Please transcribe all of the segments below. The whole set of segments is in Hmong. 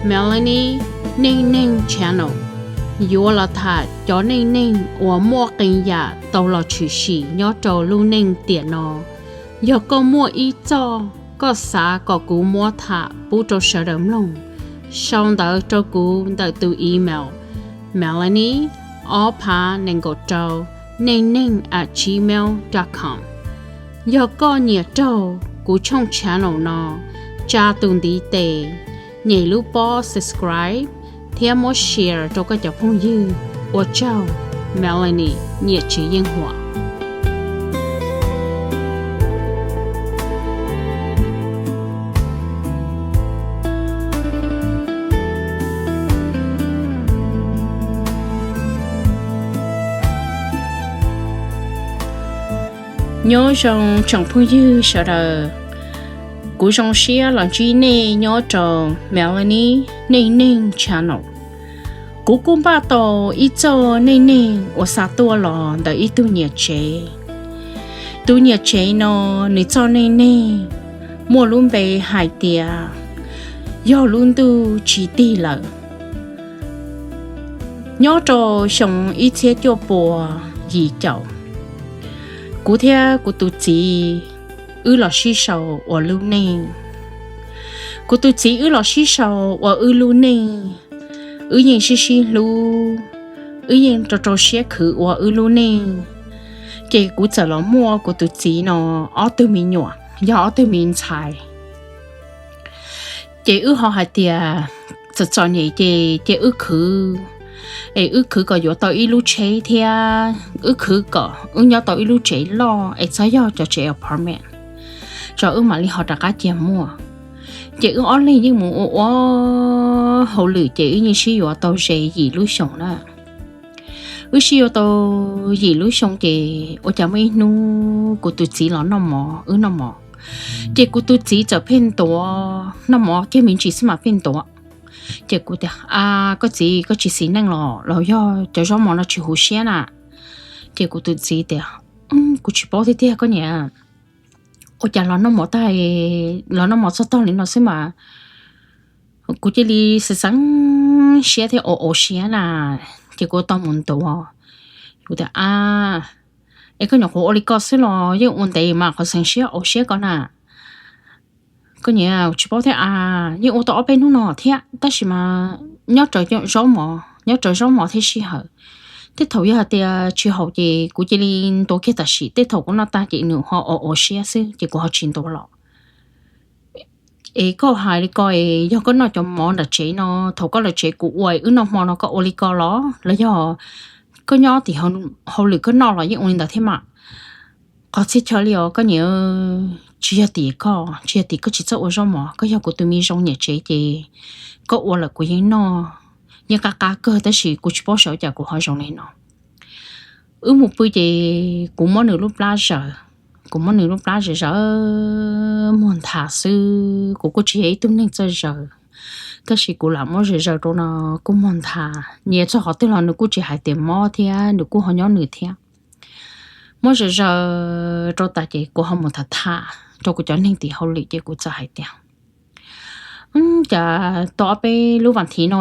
Melanie Neej Neeg Channel yuav los tham cov neej neeg uas muaj qee yam tau los tshwm sim nyob rau lub neej tiam no. Yog koj muaj ib txoj koj xav kom kuv muab tham pub rau sawv daws mloog, sau ntawv rau kuv ntawm tus email melanie ob phav nees nkaum rau neej neeg at gmail dot com. Yog koj nyiam raug kuv tshooj channel no, tsa tus ntiv tes, nyem lub pob subscribe thiab muab share rau koj cov phooj ywg. Ua tsaug, Melanie, niam tsev yeej huam. Nyob zoo tsoom phooj ywg sawv daws, kuv zoo siab los ntsib nej nyob rau Melanie Neej Neeg Channel. Kuv kuj npaj tau ib txoj neej neeg uas xa tuaj los ntawm ib tug niam tsev. Tus niam tsev no, nws txoj neej neeg muaj lub npe hais tias yog lub ntuj tsis tig lawm. Nyob rau xyoo ib txhiab cuaj pua yim caum, kuv thiab kuv tus txiv wb los sib sau ua lub neej. Kuv tus txiv wb los sib sau ua wb lub neej, wb yeej sib sib hlub, wb yeej rau rau siab khwv ua wb lub neej. Ces kuv txawm los muaj kuv tus txiv no ob tug me nyuam, yog ob tug me ntxhais. Ces wb ho hais tias txom txom nyem ces ces wb khwv, es wb khwv kom yuav tau ib lub tsheb thiab wb khwv kom wb nyob tau ib lub tsev loj es txhob yog cov tsev apartment, tso wb mam li ho rov qab cia muaj. Ces wb ob leeg yeej mus ua ua hauj lwm ces wb yeej sib yuav tau ze yim lub xyoo na. Wb sib yuav tau yim lub xyoo ces ua cas muaj ib hnub kuv tus txiv los noj mov, wb noj mov, ces kuv tus txiv txawm pheej ntuav noj mov kiag me ntsis xwb mas pheej ntuav. Ces kuv tias, A, koj txiv, koj tsis xis neej los los yog cov zaub mov no tsis huv siab na? Ces kuv tus txiv tias, Kuv tsis paub tiag tiag koj niam, ua cas los noj mov tag, los noj mov txog tog li no xwb mas kuv cia li xeev xeev siab thiab ua ua siab na. Ces kuv tau mus ntuav, kuv tias, A, es koj nyuam qhuav ua li ko xwb los yeej ua ntev mas qhov xeev siab ua siab ko na? Koj niam, tsis paub thiab a, yeej ua tau ob peb hnub no thiab tab sis mas nyob raws zaub mov, nyob raws zaub mov thiab sij hawm. Tej thaum yog hais tias tsis haum ces kuv cia li ntuav kiag tam sim, tej thaum kuv noj tag ces nws ho ua ua siab xwb ces kuv ho tsis ntuav los. Es koj hais li ko es yog koj noj cov mov nram tsev no, thaum koj los tsev kuv ua, wb noj hmo no koj ua li ko los los yog koj nyob tim hauj lwm koj noj los yeej ua li ntawd thiab mas? Qhov txhia chaw li os koj niam, tsis yog tim koj, tsis yog tim koj tsis txawj ua zaub mov, koj yog kuv tus me zoo niam tsev ces koj ua lawm kuv yeej noj, yeej qab qab kawg tab sis kuv tsis paub xyov cas kuv ho zoo li no. Wb mus pw ces kuv muab nws lub plab zaws, kuv muab nws lub plab zaws zaws muag nthav xwb, kuv kuj tsis yog ib tug neeg txawj zaws, tab sis kuv lam muab zaws zaws rau no kuj muag nthav, nyias txog qhov twg los nws kuj tsis hais tias mob thiab nws kuj ho nyob nws thiab. Muab zaws zaws rau tas ces kuv ho mus tham tham rau kuv cov neeg tim hauj lwm ces kuv txawm hais tias, Cas tau ob peb lub vas thiv no,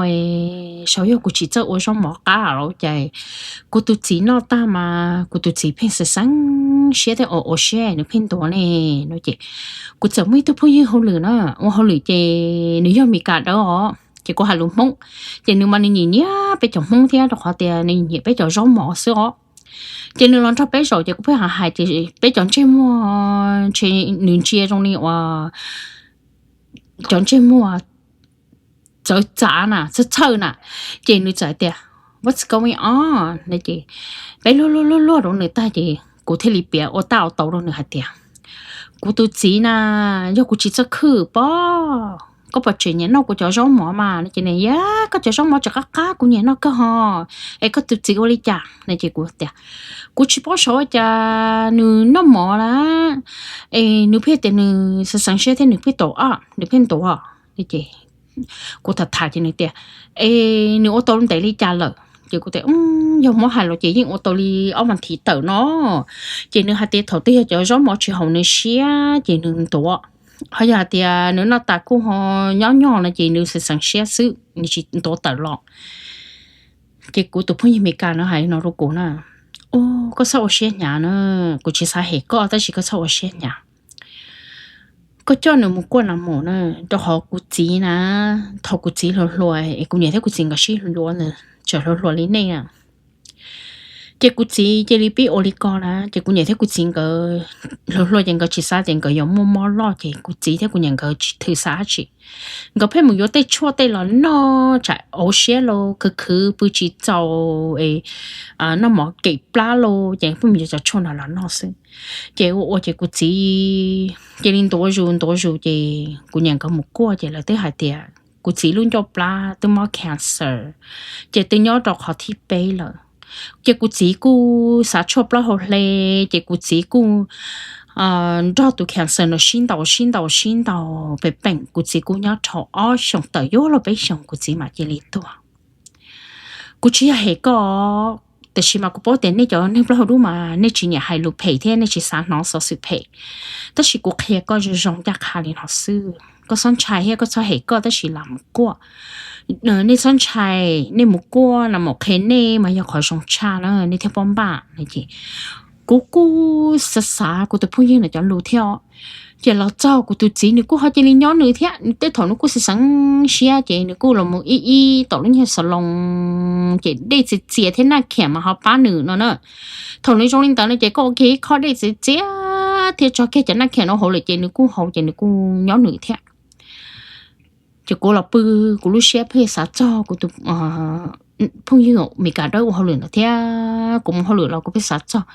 sav yog kuv tsis txawj ua zaub mov qab los cas kuv tus txiv noj tag mas kuv tus txiv pheej xeev xeev siab thiab ua ua siab nws pheej ntuav ne no ces kuv txawm muaj ib tug phooj ywg hauj lwm na, ua hauj lwm ces nws yog Mes Kas dawb os ces kuv hais lus Hmoob, ces nws mas nws nyiam nyiam peb cov Hmoob thiab rau qhov tias nws nyiam peb cov zaub mov xwb os. Ces nws los nrog peb zaum ces kuv pheej hais hais ces peb cov ntsej muag, nws ntsia zoo li uas cov ntsej muag txawv txav na, txhawj txhawj na, ces nws txawm hais tias, What's going on? Ces peb luag luag luag luag rau nws tag ces kuv thiaj li piav ua tab ua tau rau nws hais tias, Kuv tus txiv na, yog kuv tsis txawj khwm pob, koj puas tseem nyiam noj kuv cov zaub mov mas? No ces nws, Yog koj cov zaub mov tseem qab qab kuv nyiam noj kawg ho, es koj tus txiv ua li cas? No ces kuv tias, Kuv tsis paub xyov ua cas nws noj mov na, es nws pheej tias nws xeev xeev siab thiab nws pheej ntuav, nws pheej ntuav. Ces kuv tham tham ces nws tias, Es nws ua tau ntev li cas lawm? Ces kuv tias, Yog muab hais los ces yeej ua tau li ob vas thiv tawm no. Ces nws hais tias thaum twg yog cov zaub mov tsis haum nws siab ces nws ntuav. Ho yog hais tias nws noj tas kuj ho nyob nyog no ces nws xeev xeev siab xwb, nws tsis ntuav tawm los. Ces kuv tus phooj ywg Meskas no hais no rau kuv na, Ub, koj txhob ua siab hnyav na, kuv tsis xav hem koj tab sis koj txhob ua siab hnyav. Koj coj nws mus kuaj na mus na, rau qhov kuv txiv na, thaum kuv txiv hluas hluas es kuv niam thiab kuv txiv nkawd sib yuav ntawd tseem hluas hluas li nej na. Ces kuv txiv cia li pib ua li ko na, ces kuv niam thiab kuv txiv nkawd hluas hluas ces nkawd tsis xav tias nkawd yuav muaj mob loj ces kuv txiv thiab kuv niam nkawd tsis thwm xav dab tsi. Nkawd pheej mus yuav tej tshuaj tej los noj tsam auv siab los khwv khwv pw tsis txaus, noj mov kem plab los ces pheej mus yuav cov tshuaj no los noj xwb. Ces ua ua ces kuv txiv cia li ntuav zus ntuav zus ces kuv niam nkawd mus kuaj ces lawv twb hais tias kuv txiv lub ncauj plab twb mob cancer, ces twb nyob rau qhov thib peb lawm. Ces kuv txiv kuj xav tshuaj plaub hau hle, ces kuv txiv kuj nrog tus cancer no sib ntaus sib ntaus sib ntaus pem peem, kuv txiv kuj nyob rau ob xyoos tawm yuav luag peb xyoos kuv txiv mam cia li tuag. Kuv tsis yog hem koj, tiam sis mas kuv paub tias nej cov neeg plaub hau dub mas nej tsis nyiam hais lus phem thiab nej tsis xav hnov xov xwm phem. Tab sis kuv qhia koj zoo zoo ncaj qha li no xwb, koj txhob ntshai thiab koj txhob hem koj tab sis lam mus kuaj. Nej txhob ntshai, nej mus kuaj no mam qhia nej mas yog qhov zoo tshaj na nej thiaj paub npaj no ces kuv kuj xav xav kuv tus phooj ywg no cov lus thiab. Ces los txog kuv tus txiv nws kuj ho cia li nyob nws thiab, nws tej thaum nws kuj xeev xeev siab ces nws kuj los mus ib ib tom lub nyuag xas loos ces dej txias txias thiab naj khiam mas ho pab nws no na. Thaum nws zoo li ntawd no ces koj ua kiag ib khob dej txias txias thiab tso kiag cov naj khiam no hauv lawm ces nws kuj haus ces nws kuj nyob nws thiab. Ces kuv los pw, kuv lub siab pheej xav txog kuv tus phooj ywg Meskas dawb ua hauj lwm ntawd thiab kuv mus hauj lwm los kuv pheej xav txog.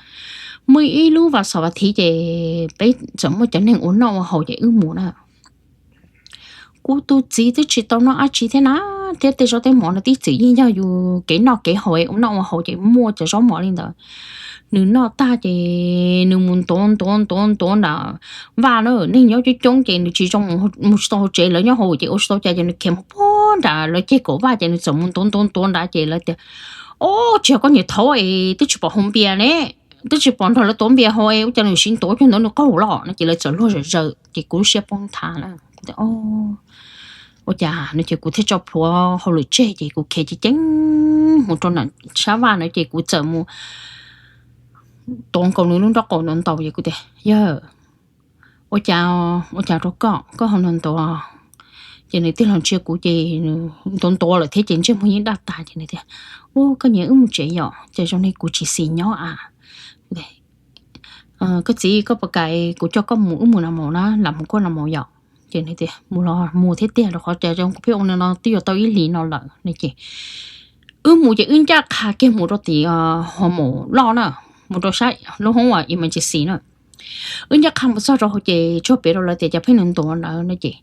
Muaj ib lub vas xaum vas thiv ces peb txawm muaj cov neeg ua noj ua haus ces wb mus na. Kuv tus txiv twb tsis tau noj dab tsi thiab na, thiab tej zaub tej mov no tib txwm yeej yog yus kev noj kev haus, ua noj ua haus ces muaj cov zaub mov li ntawd. Nws noj tag ces nws mus ntuav ntuav ntuav ntuav nram vaj na, neeg nyob coob coob ces nws tsis zoo mus tsis tau hauv tsev, lawv nyob hauv ces ua tsis tau cas ces nws khiav mus puag nram lawv ceg kaum vaj ces nws txawm mus ntuav ntuav ntuav nrad ces lawv tias, Ob, tsis yog koj niam thaud es twb tsis pom haus npias ne, twb tsis pom nrog lawv tuav npias haus es ua cas nws siv ntuav cuag ntawd nws qaug lawm no ces lawv txawm luag zom zaws ces kuv lub siab poob nthav na. Ua cas no ces kuv thiaj tso plhuav hauj lwm tseg ces kuv khiav ceev ceev mus rau nram sab vaj no ces kuv txawm mus tuav nkaus nws lub nrob qaum ntaus ntaus ces kuv tias, Yawg, ua cas, ua cas rau koj, koj ho ntuav ntuav? Ces nws tig los ntsia kuv ces nws ntuav ntuav lawm thiab ces ntsej muag yeej daj tas ces nws tias, Ub, koj niam, wb mus tsev yom, ces zoo li kuv tsis xis nyob a. Koj txiv, koj puas kam kuv coj koj mus wb mus na mus na, lam mus kuaj na mus yom? Ces nws tias, Mus los mus thiab tiag, rau qhov cas zoo kuv pheej ua no twb yuav tau ib hlis no lawm no ces wb mus ces wb ncaj qha kiag mus rau tim hoo maum loj na, mus rau sab lub hoob uas emergency na. Wb ncaj qha mus txog rau hauv ces tsuag piav rau lawv tias cas pheej nws ntuav ntawd no ces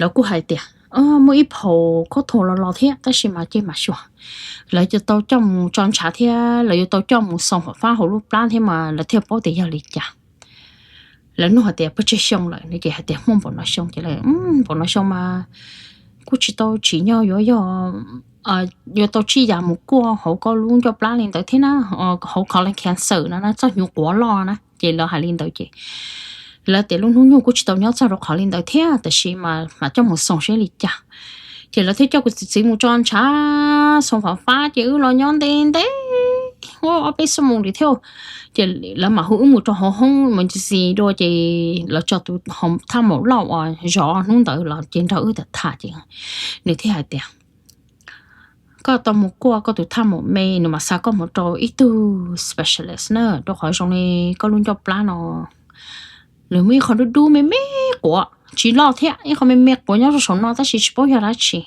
lawv kuj hais tias, Muaj ib phaum khaub thuas los los thiab tab sis mas ceg mas xyuas, lawv yuav tau coj mus tso ntshav thiab lawv yuav tau coj mus xoo fam fab hauv lub plab thiab mas lawv thiaj paub tias yog li cas. Lawv nug hais tias, Puas tsawg xyoo lawm no ces hais tias, Muaj npaum no xyoo. Ces lawv, Npaum no xyoo mas kuj tsis tau tsim nyog yuav yog yuav tau tsij yam mus kuaj hauv koj lub ncauj plab li ntawd thiab na, hauv colon cancer no na, txoj hnyuv quav loj na. Ces lawv hais li ntawd ces lawv tias lub hnub nyoog kuj tsis tau nyob txog rau qhov li ntawd thiab, tab sis mas mam coj mus xoo saib li cas. Ces lawv thiaj coj kuv tus txiv mus tso ntshav xoo fam fab ces wb los nyob ntev ntev, ob peb xuab moos li thiab. Ces lawv mam hu wb mus rau hauv hoob emergency dua ces lawv tso tus thaj maum loj uas zov hnub ntawd los ces nrog wb tham tham ces nws thiaj hais tias, Koj tau mus kuaj koj tus thaj maum me, nws mam xa koj mus rau ib tug specialist na, rau qhov zoo li koj lub ncauj plab no nws muaj ib qho dub dub me me quav tsis loj thiab, ib qho me me quav nyob rau saum no tab sis tsis paub yog dab tsi.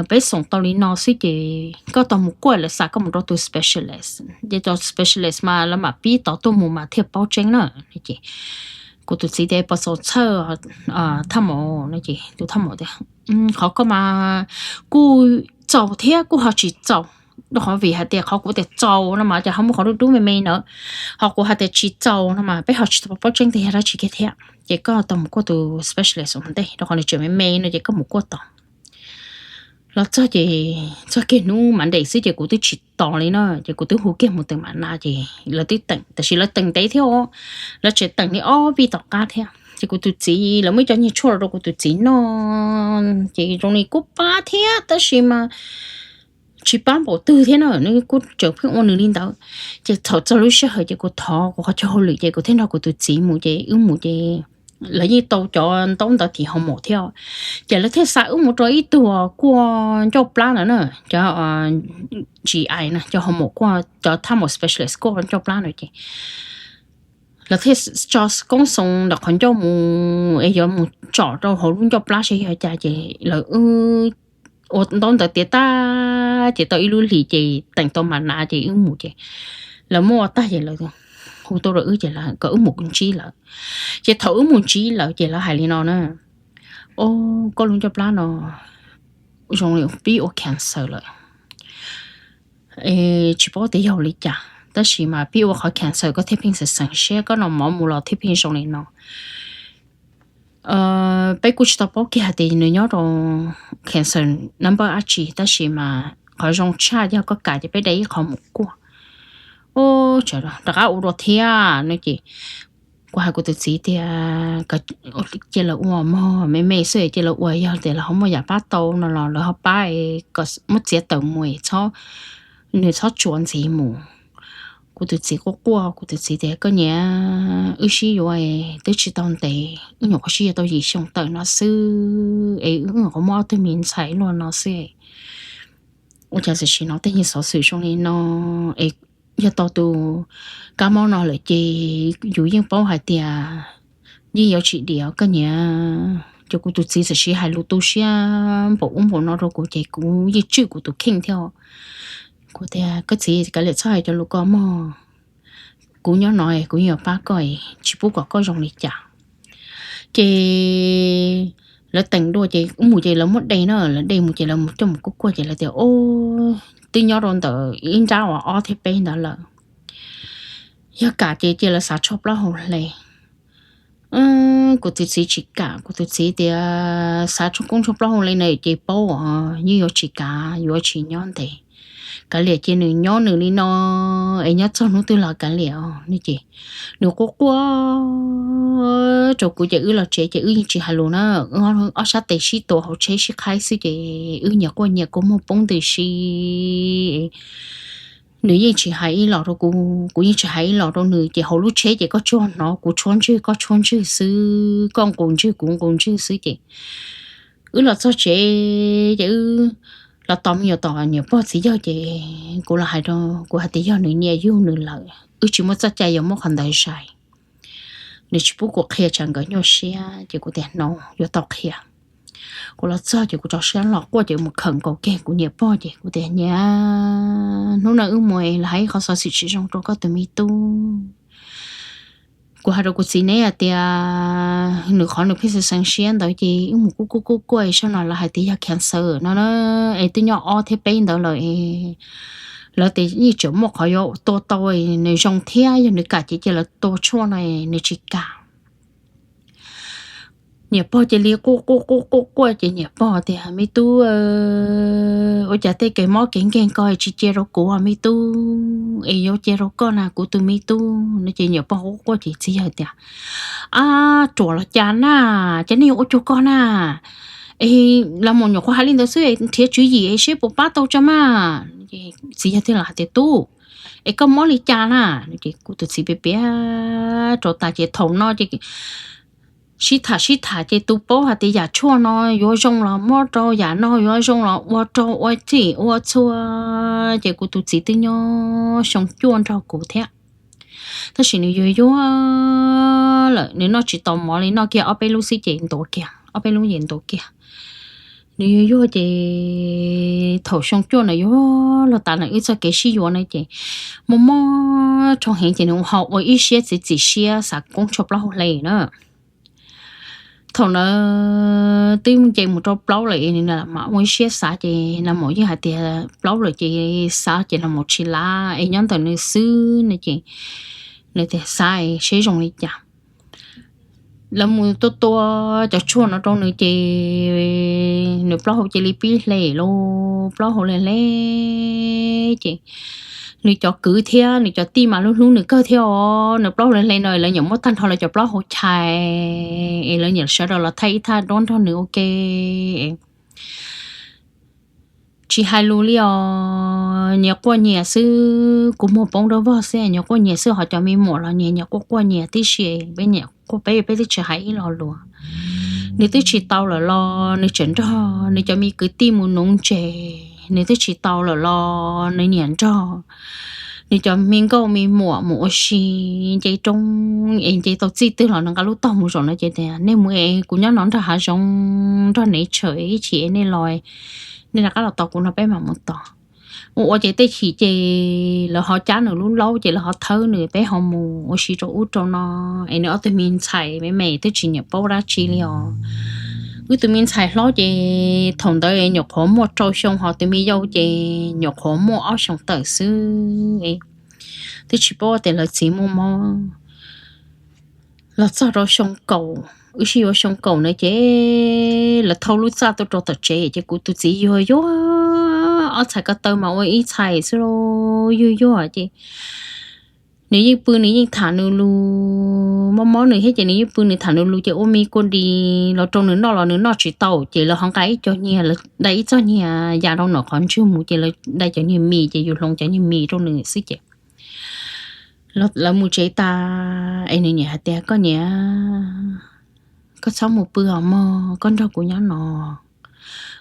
Peb xoo tau li no xwb ces koj tau mus kuaj lawv xa koj mus rau tus specialist, ces tus specialist mas lawv mam pib tod tuaj mus mas thiaj paub tseeb na. Ces kuv tus txiv tias, Puas txaus txhawj thaj maum no? Ces tus thaj maum tias, Qhov koj mas kuj txaus thiab kuj ho tsis txaus, rau qhov vim hais tias qhov kuv tias txaus no mas ces ho muaj qhov dub dub me me ntawd, ho kuv hais tias tsis txaus no mas peb ho tsis tau paub tseeb tias yog dab tsi kiag thiab. Ces koj tau mus kuaj tus specialist ua ntej, rau qhov nws tseem me me no ces koj mus kuaj tod. Los txog ces txog kiag hnub Monday xwb ces kuv twb tsis tos li na, ces kuv twb hu kiag mus teem mam na ces lawv twb teem, tab sis lawv teem ntev thiab, lawv tseem teem li ob vij tom qab thiab. Ces kuv tus txiv, lawv muab ib co nyiag tshuaj los rau kuv tus txiv noj, ces zoo li kuj pab thiab tab sis mas tsis pab npaum twg thiab na, nws kuj tseem pheej ua nws li ntawd. Ces thaum txog lub sij hawm ces kuv thov kuv qhov chaw hauj lwm ces kuv thiaj nrog kuv tus txiv mus ces wb mus ces lawv yeej tau cov ntaub ntawv tim hoo maum thiab, ces lawv thiaj xa wb mus rau ib tug kuaj ncauj plab ntawd na, cov GI na, cov hoo maum kuaj, cov thaj maum specialist kuaj ncauj plab na ces lawv thiaj tso koob xoo ntawm qhov ncauj mus es yuav mus tsom rau hauv lub ncauj plab saib yog cas ces lawv wb ua ntaub ntawv tiav tag ces tau ib lub hlis ces teem tau mas na ces wb mus ces lawv muab ua tag ces lawv hu tuaj rau wb ces kom wb mus ntsib lawv. Ces thaum wb mus ntsib lawv ces lawv hais li no na, o, koj lub ncauj plab no zoo li pib ua cancer lawm, tsis paub tias yog li cas tab sis mas pib ua qhov cancer koj thiaj pheej xeev xeev siab, koj noj mov mus los thiaj pheej zoo li no. Peb kuj tsis tau paub kiag hais tias nws nyob rau cancer number dab tsi tab sis mas qhov zoo tshaj yog koj kam ces peb de ib qho mus kuaj. Rov qab ua dua thiab no ces kuv hais kuv tus txiv tias cia lawv ua mog, me me xwb cia lawv ua, yog tias lawv ho muaj yam pab tau no los lawv ho pab kom muab txiav tawm mus, nws txhob tsuas ntxiv mus. Kuv tus txiv quaj quaj, kuv tus txiv tias koj niam, wb sib yuav twb tsis tau ntev, wb nyuam qhuav sib yuav tau yim xyoo tawm no xwb es wb nyuam qhuav muaj ob tug me ntxhais luaj no xwb. Ua cas tam sim no tej nyuag xov xwm zoo li no es yog tau tus kab mob no lawm ces yus yeej paub hais tias yeej yuav tsis dim koj niam. Ces kuv tus txiv txawm siv hais lus tu siab npaum ub npaum no rau kuv ces kuv yeej tswj kuv tus kheej thiab. Kuv tias koj txiv, kav liam txhob hais cov lus ko mog, kuv nyob no kuv yeej yuav pab koj, tsis pub kom koj zoo li cas. Ces lawv teem dua ces wb mus ces lawv muab de na, lawv de mus ces lawv mus coj mus kuaj kuaj ces lawv tias o, twb nyob rau ntawm ib nrab uas ob thiab peb ntawd lawm, yog kam ces cia lawv xav tshuaj plaub hau hle. Kuv tus txiv tsis kam, kuv tus txiv tias xav tshuaj koob tshuaj plaub hau li na ces paub os, yeej yuav tsis kav, yuav tsis nyob ntev. Kav liam ces nws nyob nws li no es nyob txog hnub twg los kav liam os no ces nws quaj quaj rau kuv ces wb los tsev ces wb yeej tsis hais lus na, ob sab tes sib tua hauv tsheb sib qhaib xwb ces wb nyias quaj nyias kua muag poob ntws si. Nws yeej tsis hais ib los rau kuv, kuv yeej tsis hais ib los rau nws ces hauv lub tsheb ces koj tsuas hnov kuv tshuab ntswg koj tshuab ntswg xwb, koj nqus ntswg kuv nqus ntswg xwb ces wb los txog tsev ces wb los tos me nyuam tom niam pog txiv yawg ces kuv los hais rau, kuv hais tias yog nws nyiam yug nws lawm, wb tsis muaj txoj cai yuav muab qhov ntawd zais. Nws tsis pub kuv qhia tsam nkawd nyuaj siab ces kuv tias no yuav tau qhia. Kuv los txog ces kuv rau siab los quaj ces mus khawm nkaus kiag kuv niam pog ces kuv tias niam, hnub no wb mus los hais ib qhov xov xwm tsis zoo rau koj tus me tub. Kuv hais rau kuv txiv neb hais tias nws qhov nws pheej xeev xeev siab ntawd ces wb mus kuaj kuaj kuaj kuaj sab no lawv hais tias yog cancer no na, es twb nyob ob thiab peb ntawd lawm es lawv tias yeej tseem muaj qhov yuav tua tau, nws zoo thiab yog nws kam ces cia lawv tua tshuaj no nws tsis kam. Niam pog cia li quaj quaj quaj quaj quaj ces niam pog tias me tub, ua cas tej kev mob kev nkeeg ko tsis cia rau kuv me tub es yuav cia rau koj na kuv tus me tub no ces niam pog quaj quaj ces txiv yawg tias ab ruam los cas na, ces nej yuav ua cuag koj na, es los mus nyuam qhuav hais li ntawd xwb nrhiav tswv yim seb puas pab tau tso mas. Txiv yawg thiaj los hais tias tub, es koj mob li cas na? Kuv tus txiv piav piav rau tas ces thaum no ces sib tham sib tham ces tus paub hais tias yam tshuaj no yuav zoo los muab rau, yam no yuav zoo los ua rau ua txhij ua txhua, ces kuv tus txiv twb nyob xyoo cuaj nrog kuv thiab. Tab sis nws yuag yuag lawm, nws noj tsis tau mov li, noj kiag ob peb lub xwb ces ntuav kiag, ob peb lub ces ntuav kiag. Nws yuag yuag ces thaum xyoo cuaj na yuav luag tas na wb txoj kev sib yuav na ces muaj mob rau heev ces nws ho ua ib siab txiav txim siab xav koob tshuaj plaub hau hle na. Thaum na twb nce mus rau plaub lawm es nws mam ua ib siab xav ces nag maum yeej hais tias plaub lawm ces xav ces nag maum tsis lav es nyob ntawm nws xwb no ces nws tias xav seb zoo li cas. Lawv mus tua tua cov tshuaj no rau nws ces nws plaub hau cia li pib hle lauj, plaub hau hle hle ces nws cov kwv thiab nws cov tij mas lub hlub nws kawg thiab os. Nws plaub hau hle no lawv nyiam muab tag nrho lawv cov plaub hau chais es lawv nyiam sawv daws los thaij ib thaj duab nrog nws ua ke. Tsis hais lus li os, nyias quaj nyias xwb, kuv muag poob dawb vog xwb nyias quaj nyias xwb, ho cov me muam los nyias nyias quaj quaj nyias tib si, peb nyias quaj peb, peb twb tsis hais ib lo lus. Nws twb tsis tau lawm los nws tseem nrog nws cov me kwv tij mus nuv ntses, nws twb tsis tau lawm los nws niam nrog nws cov me nkauj me muam mus ua si nce roob es nce tau txij twg los nws nqa lub tog mus zaum no ces tias nej mus es kuv nyob no nrog hav zoov nrog nev tshawm ib chim es nej los, nej rov qab los tos kuv no peb mam mus tos. Ua ua ces tej chim ces lawv ho cab nws lub laub ces lawv ho thawb nws peb ho mus ua si rau ub rau no es nws ob tug me ntxhais me me twb tsis nyiam paub dab tsi li os. Wb tus me ntxhais hlob ces thaum ntawd nyuam qhuav muaj rau xyoo, ho tus me yau ces nyuam qhuav muaj ob xyoos tawm xwb. Twb tsis paub tias lawv txiv muaj mob. Los txog rau xyoo kaum, wb sib yuav xyoo kaum na ces lawv thauj lub txaj tuaj rau tom tsev ces kuv tus txiv yuag yuag, ob txhais ko taw mas ua ib txhais xwb, yuag yuag ces nws yeej pw nws yeej tham nws lus, mob mob nws thiab ces nws yeej pw nws tham nws lus ces ua me kua dis los rau nws noj los nws noj tsis tau ces lawv ho nqa ib co nyiag, lawv dai ib txoj nyiag ya rau nws qhov ntswg mus ces lawv dai cov nyiag mis ces yus hloov cov nyiag mis rau nws xwb ces lawv mus tsev tas es nws niam hais tias koj niam, koj txhob mus pw os mog, koj nrog kuv nyob no.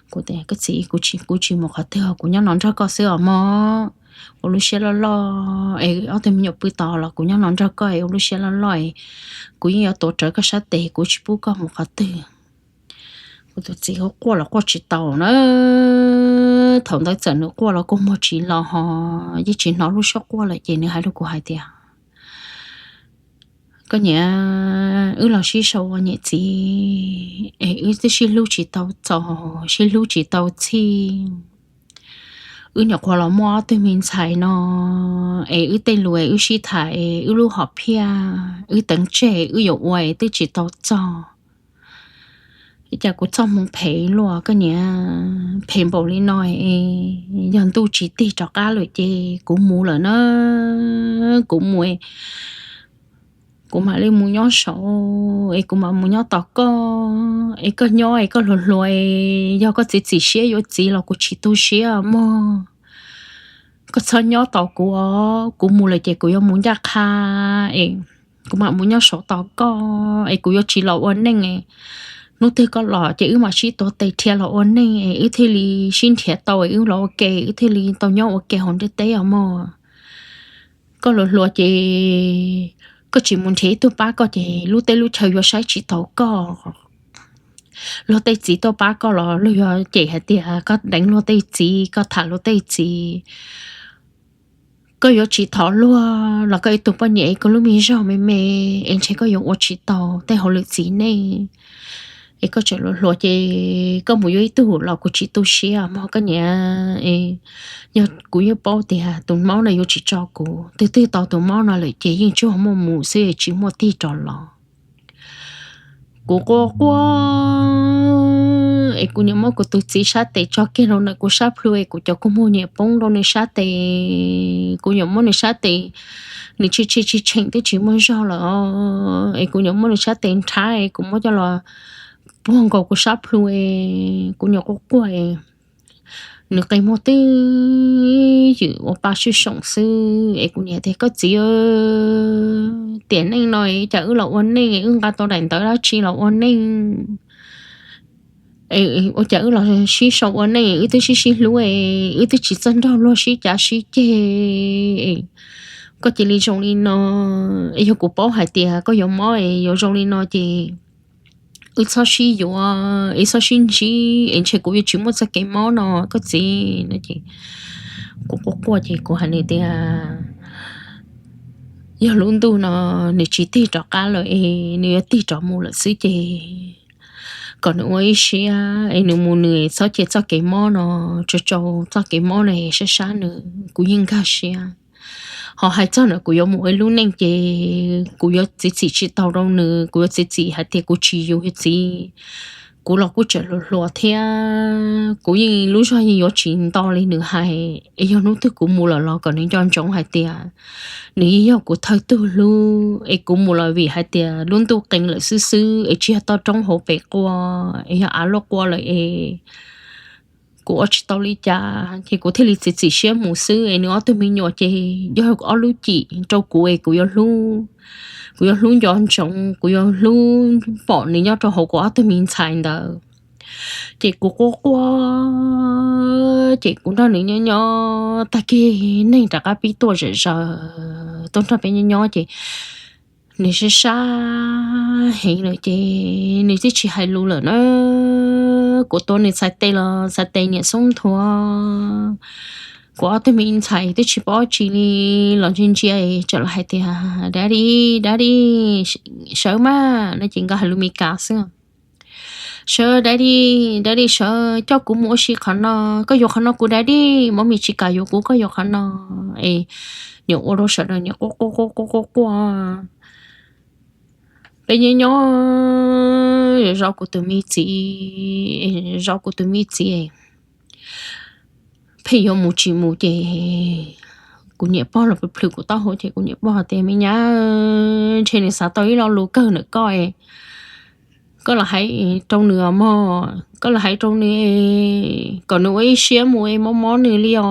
Kuv tias koj txiv, kuv tsis mus qhov twg, kuv nyob no nrog koj xwb os mog. Ua lub siab loj loj es ob tug me nyuam pw tod los kuv nyob no nrog koj es ua lub siab loj loj es kuv yeej yuav tuav rawv koj sab tes, kuv tsis pub koj mus qhov twg. Kuv tus txiv quaj los quaj tsis tau na. Thaum ntawd txawm nws quaj los kua muag tsis los ho yeej tsis hnov lub suab quaj lawm ces nws hais rau kuv hais tias koj niam, wb los sib sau ua niam txiv es wb twb sib hlub tsis tau txaus, sib hlub tsis tau txhij. Wb nyuam qhuav los muaj ob tug me ntxhais no es wb tej lus es wb sib tham es wb lub hom phiaj wb teev tseg wb yuav ua es twb tsis tau txog. Cas kuv txoj hmoo phem luaj koj niam, phem npaum li no es yog ntuj tsis tig rov qab lawm ces kuv mus lawm na. Kuv mus, kuv mam li mus nyob saud es kuv mam mus nyob tos koj es koj nyob es koj hluas hluas es yog koj txiv txim siab yuav txiv los kuv tsis tu siab mog. Koj txhob nyob tos kuv os, kuv mus lawm ces kuv yuav mus ncaj qha es kuv mam mus nyob saud tos koj es kuv yuav tsis los ua neej. Hnub twg koj los ces wb mam sib tuav tes dhia los ua neej es wb thiaj li sib nrhiav tau es wb los ua ke, wb thiaj li tau nyob ua ke hauv ntiaj teb os mog. Koj hluas hluas ces koj tsis mus nrhiav ib tug pab koj ces lub teb lub chaw yuav saib tsis taus koj. Luag tej txiv tuaj pab koj los luag yuav cem hais tias koj deev luag tej txiv, koj tham luag tej txiv. Koj yuav tsis thov luag los koj ib tug poj niam es koj lub me zog me me es ntshe koj yuav ua tsis tau tej hauj lwm txiv neej. Es koj tseem hluas hluas ces koj mus yuav ib tug los kuv tsis tu siab mog koj niam. Yog kuv yeej paub tias tus mob no yuav tsis tso kuv, twg twg tau tus mob no lawm ces yeej tsuas muaj mus xwb tsis muaj tig rov los. Kuv quaj quaj es kuv niam muab kuv tus txiv sab tes tso kiag rau ntawm kuv sab plhu es kuv cov kua muag niam poob rau nws sab tes. Kuv niam muab nws sab tes, nws tsis tsis tsis tsheem twb tsis muaj zog lawm es kuv niam muab nws sab tes nrhav es kuv muab coj los puag nkaus kuv sab plhu es kuv niam quaj quaj es nws qe muag twb ywm ua pa swb soom xwb es kuv niam tias koj txiv, tiam neej no cas wb los ua neej wb nqa tau daim ntawv dab tsi los ua neej, ua cas wb los sib sau ua neej wb twb sib sib hlub es wb twb tsis txawj nrog luag sib cav sib ceg. Koj cia li zoo li no, yog kuv paub hais tias koj yuav mob es yuav zoo li no ces wb txhob sib yuav es txhob sib ntsib es ntshe kuv yuav tsis muaj txoj kev mob no koj txiv no ces kuv quaj quaj ces kuv hais nws tias yog lub ntuj no nws tsis tig rov qab lawm es nws yuav tig rov mus lawm xwb ces kom nws ua ib siab es nws mus nws txhob cia txoj kev mob no, tsau tsau txoj kev mob no sab sab nws, kuv yeej nkag siab. Ho hais txog ntawm kuv yuav mus ua ib lub neej ces kuv yuav txiav txim tsis tau rau nws, kuv yuav txiav txim hais tias kuv tsis yuav txiv, kuv los kuj tseem hluas hluas thiab kuv yeej lub zog yeej yuav tsis nto li nws hais es yog hnub twg kuv mus lawm los kom nws nco ntsoov hais tias nws yeej yog kuv thawj tug hlub es kuv mus los vim hais tias lub ntuj qee lawm xwb xwb es tsis yog toj roob hauv pes quaj es yog av luaj quaj lawm es kuv ua tsis tau li cas ces kuv thiaj li txiav txim siab mus xwb es nws ob tug me nyuam ces yog ob lub cim rau kuv es kuv yuav hlub, kuv yuav hlub nco ntsoov, kuv yuav hlub pom nws nyob rau hauv kuv ob tug me ntxhais ntawd. Ces kuv quaj quaj ces kuv nrog nws nyob nyob tag kis neeg rov qab pib tuaj zom zaws tuaj nrog peb nyob nyob ces nws sab sab heev lawm ces nws twb tsis hais lus lawm na. Kuv tuav nws txhais tes los txhais tes niam xoob nthuav, kuv ob tug me ntxhais twb tsis paub tsi li los ntsia ntsia tsam los hais tias, Daddy, Daddy, sawv mas, no ces nkawd hais lus Meskas xwb. Sawv, Daddy, Daddy, sawv coj kuv mus ua si qhov no, koj yuav qhov no kuv Daddy, Mommy tsis kam yuav kuv, koj yuav qhov no. Es niam ua rau sawv daws niam quaj quaj quaj quaj quaj. Peb nyob nyob zov kuv tus me txiv, zov kuv tus me txiv pheej yuav mus tsis mus ces kuv niam pog los plhws kuv taub hau ces kuv niam pog tias, Me nyab, ntshe nws xav tau ib lo lus kawg ntawm koj, koj los hais rau nws os mog, koj los hais rau nws kom nws ua ib siab mus es mob mob nws li os.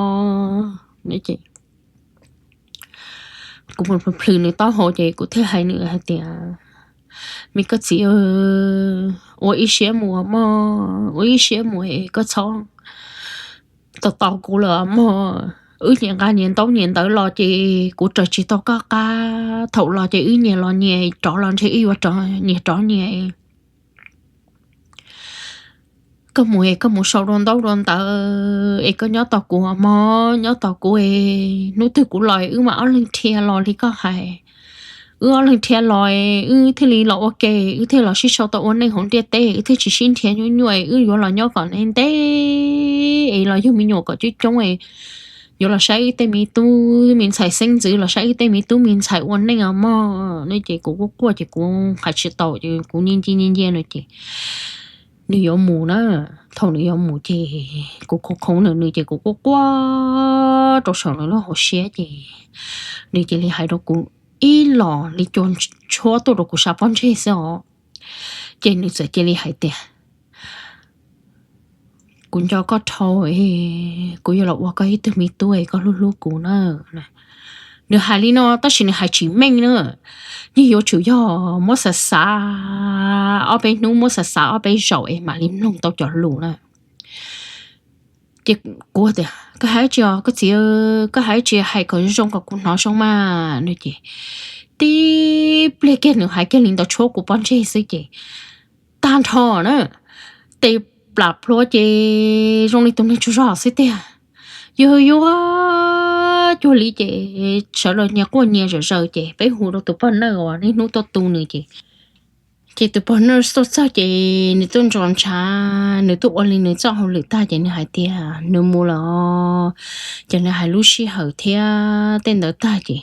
Kuv mus plhws nws taub hau ces kuv thiaj hais nws hais tias, Me koj txiv, ua ib siab mus mog, ua ib siab mus es koj txhob tos tos kuv lawm mog. Wb nyias nqa nyias ntaub nyias ntawv los ces kuv raws tsis tau koj qab, thaum los ces wb nyias los nyias, rov los ntshe wb yuav rov nyias rov nyias. Koj mus es koj mus sau dua ntaub dua ntawv es koj nyob tos kuv mog, nyob tos kuv es hnub twg kuv los wb mam ob leeg dhia los li koj hais. Wb ob leeg dhia los wb thiaj li los ua ke, wb thiaj los sib sau tau ua neej hauv ntiaj teb, wb thiaj tsis sib nrhiav nyuaj nyuaj, wb yuav los nyob kom ntev ntev es los yug me nyuam kom coob coob, yuav los saib wb tej me tub me ntxhais xeeb ntxwv, los saib wb tej me tub me ntxhais ua neej os mog. No ces kuv quaj quaj ces kuv hais tsis tau ces kuv nyiaj nyiaj nyiaj nyiaj no ces nws yuav mus na. Thaum nws yuav mus ces kuv khoov khoov nws, nws ces kuv quaj quaj rau saum nws lub hauv siab ces nws cia li hais rau kuv ib los li cua tshuab tuaj rau kuv sab pob ntseg xwb os. Ces nws txawm cia li hais tias, Kuv nco koj dhau, kuv yuav los ua koj ib tug me tub es koj hlub hlub kuv na. Nws hais li no tab sis nws hais tsis meej na. Yeej yuav tsum yog muab xav xav ob peb hnub, muab xav xav ob peb zaus es mam li mloog tau cov lus na. Ces kuv tias, Koj hais tsi os koj txiv, koj hais tsi, hais kom zoo zoo kom kuv hnov zoo mas. No ces tib pliag kiag nws hais kiag li ntawd tshuab kuv pob ntseg xwb ces tag nrho na, tes plam plhuav ces zoo li tus neeg tsaug zog xwb tiag. Yuag yuag cuag li ces sawv daws nyias quaj nyias zom zaws ces peb hu rau tus poj nrauj uas niaj hnub tuaj tu nws ces, ces tus poj nrauj tuaj txog ces nws tuaj ntsos ntshav, nws tuaj ua li nws txoj hauj lwm tag ces nws hais tias nws mus lawm. Ces nws hais lub sij hawm thiab tej ntawd tag ces